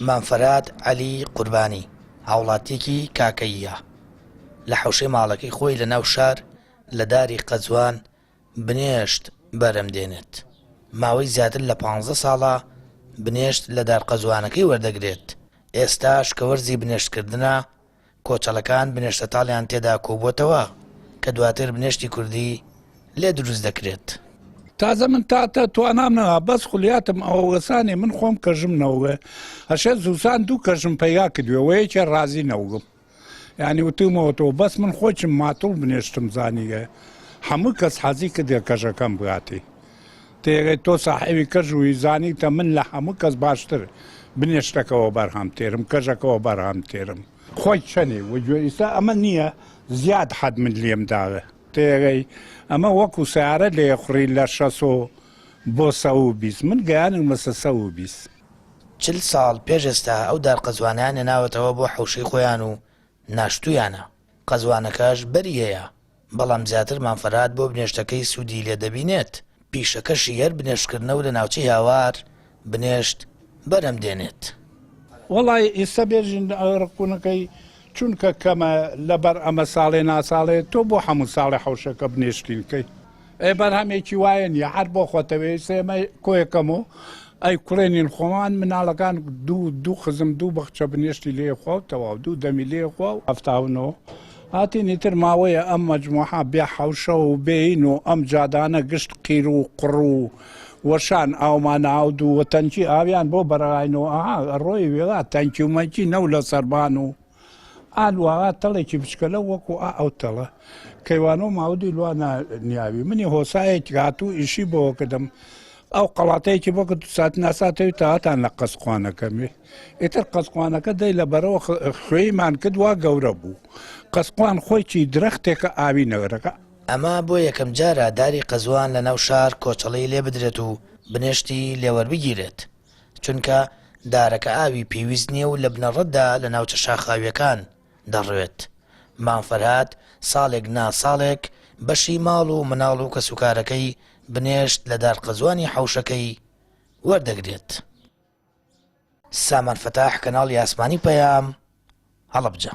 مام فەرهاد عەلی قوربانی، هاوڵاتییەکی کاکەییە، لە حەوشەی ماڵەکەی خۆی لە ناو شار لە داری قەزوان بنێشت بەرهەم دێنێت، ماوەی زیاتر لە پانزە ساڵە بنێشت لە دار قەزوانەکەی وەردەگرێت، ئێستاش کە وەرزی بنێشتکردنە کۆچەڵەکان بنێشتە تاڵیان تێدا کۆبووەتەوە کە دواتر بنێشتی کوردی لێ دروست دەکرێت. تازە من تا تا توانام نەما بەس خولیاتم ئەوە وەسانێ من خۆم کەژم نەوگە ئەشێ زووسان دوو کەژم پەیا کردوێ وە یەکێ ڕازی نەوگم یعنی وتومەوە تۆ بەس من خۆچم ماتوڵ بنێشتم زانیگە هەموو کەس حەزی کردێ کەژەکەم بگاتی تێگەی تۆ ساحێوی کەژ و زانیتە من لە هەموو کەس باشتر بنێشتەکەوە بەرهەم تێرم کەژەکەوە بەرهەم تێرم خۆی چەنێ و گوێ ئیستا ئەمە نییە زیاد حەد من لێم داوێ تێگەی ئەمە وەکو سیارە لێخوڕی لە شەسۆ بۆ 120 من گەیانمەسە 120. 40 ساڵ پێش ئێستا ئەو دار قەزوانەیان هێناوەتەوە بۆ حەوشەی خۆیان و ناشتوویانە، قەزوانەکەش بەری هەیە، بەڵام زیاتر مام فەرهاد بۆ بنێشتەکەی سوودی لێ دەبینێت، پیشەکەشی هەر بنێشتکردنە و لە ناوچەی هاوار بنێشت بەرهەم دێنێت. وەڵای ئیستا بێژین ڕقونەکەی چونکە کەمە لەبەر ئەمە ساڵێ ناساڵێ تۆ بۆ هەموو ساڵێ حەوشەکە بنێشتین کەی ئێ بەرهەمێکی وایە نیە هەر بۆ خۆتەوێ ئیستا ئێمە کۆیەکەم و ئەی کوڕێنین خۆمان مناڵەکان دوو دوو خزم دوو بەخچە بنێشتی لێ خوا و تەواو دوو دەمی لێ خوا و 79 هاتین ئیتر ماوەیە ئەم مەجموعە بێ حەوشە و بێین و ئەم جادانە گشت قیر و قوڕ و وەشان ئاومان ئاود و تەنکی ئاویان بۆ بەرەاین و ئەها ڕۆی وێڵا تەنکی و مەنکی نەو لە سەربان و ئان واغا تەڵێکی بچکەلە وەکو ئا ئەو تەڵە کەیوانۆ ماودی لوا نیاوی منی هۆسایەکی هاتوو ئیشی بۆ کردم ئەو قەڵاتەیەکی بۆ کرد سات ناساتەوی تاهاتان لە قەسقوانەکەمی ئیتر قەسقوانەکە دەی لە بەرەوە خوێیمان کرد وا گەورە بوو قەسقوان خۆی چی درەختێکە ئاوی نەگەرەکە. ئەمە بۆ یەکەم جارە داری قەزوان لە ناو شار کۆچەڵی لێ بدرێت و بنێشتی لێ وەربگیرێت، چونکە دارەکە ئاوی پێویست نییە و لە بنەڕەتدا لە ناوچە شاخاوییەکان دەڕوێت. مام فەرهاد ساڵێک نا ساڵێک بەشی ماڵ و مناڵ و کەسوکارەکەی بنێشت لە دارقەزوانی حەوشەکەی وەردەگرێت. سامان فەتاح، کەناڵی ئاسمانی پەیام، هەڵەبجە.